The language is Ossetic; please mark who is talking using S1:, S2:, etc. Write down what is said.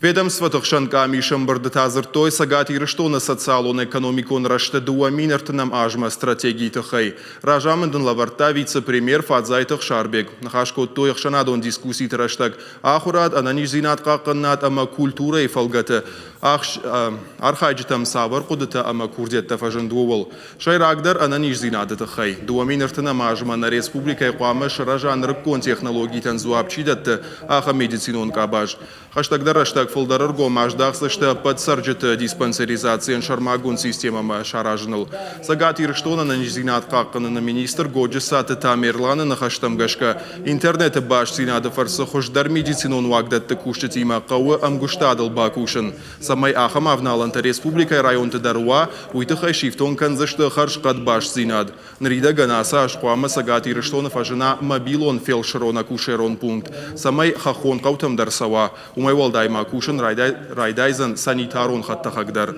S1: Ведомствоты хсӕн къамисы ӕмбырды та дзырдтой Цӕгат Ирыстоны социалон-экономикон рӕзты 2030 азмӕ стратегийы тыххӕй. Разамынд ын лӕвӕрдта вице-премьер Фадзайты Ӕхсарбег. Ныхас кодтой ӕхсӕнадон дискусситы рӕстӕг ахуырад, ӕнӕниздзинад хъахъхъӕнынад ӕмӕ культурӕйы фӕлгӕты архайджытӕм цавӕр хъуыдытӕ ӕмӕ курдиӕттӕ фӕзынд, ууыл. Сӕйрагдӕр ӕнӕниздзинады тыххӕй. 2030 азмӕ нӕ республикӕйы хъуамӕ сырӕза нырыккон технологитӕн дзуапп чи дӕтты, ахӕм медицинон къабаз. Хӕстӕгдӕр рӕстӕг фылдӕр ӕргом аздахдзысты ӕппӕт цӕрджыты диспансеризацийӕн сӕрмагонд системӕмӕ саразыныл. Цӕгат Ирыстоны ӕнӕниздзинад хъахъхъӕныны министр Годжысаты Тамерланы ныхӕстӕм гӕсгӕ, интернеты бастдзинады фӕрцы хуыздӕр медицинон уагдӕтты кусджытимӕ хъӕуы ӕмгуыстадыл бакусын. Цӕмӕй ахӕм авналӕнтӕ республикӕйы районты дӕр уа, уый тыххӕй сифтонг кӕндзысты хӕрзхъӕд бастдзинад. Ныридӕгӕн ацы аз хъуамӕ Цӕгат Ирыстоны фӕзына мобилон фелсырон-акушерон пункт, цӕмӕй хӕххон хъӕутӕм дӕр цӕуа. Уымӕй уӕлдай ма кусын райдайдзӕн санитарон хӕдтӕхӕг дӕр.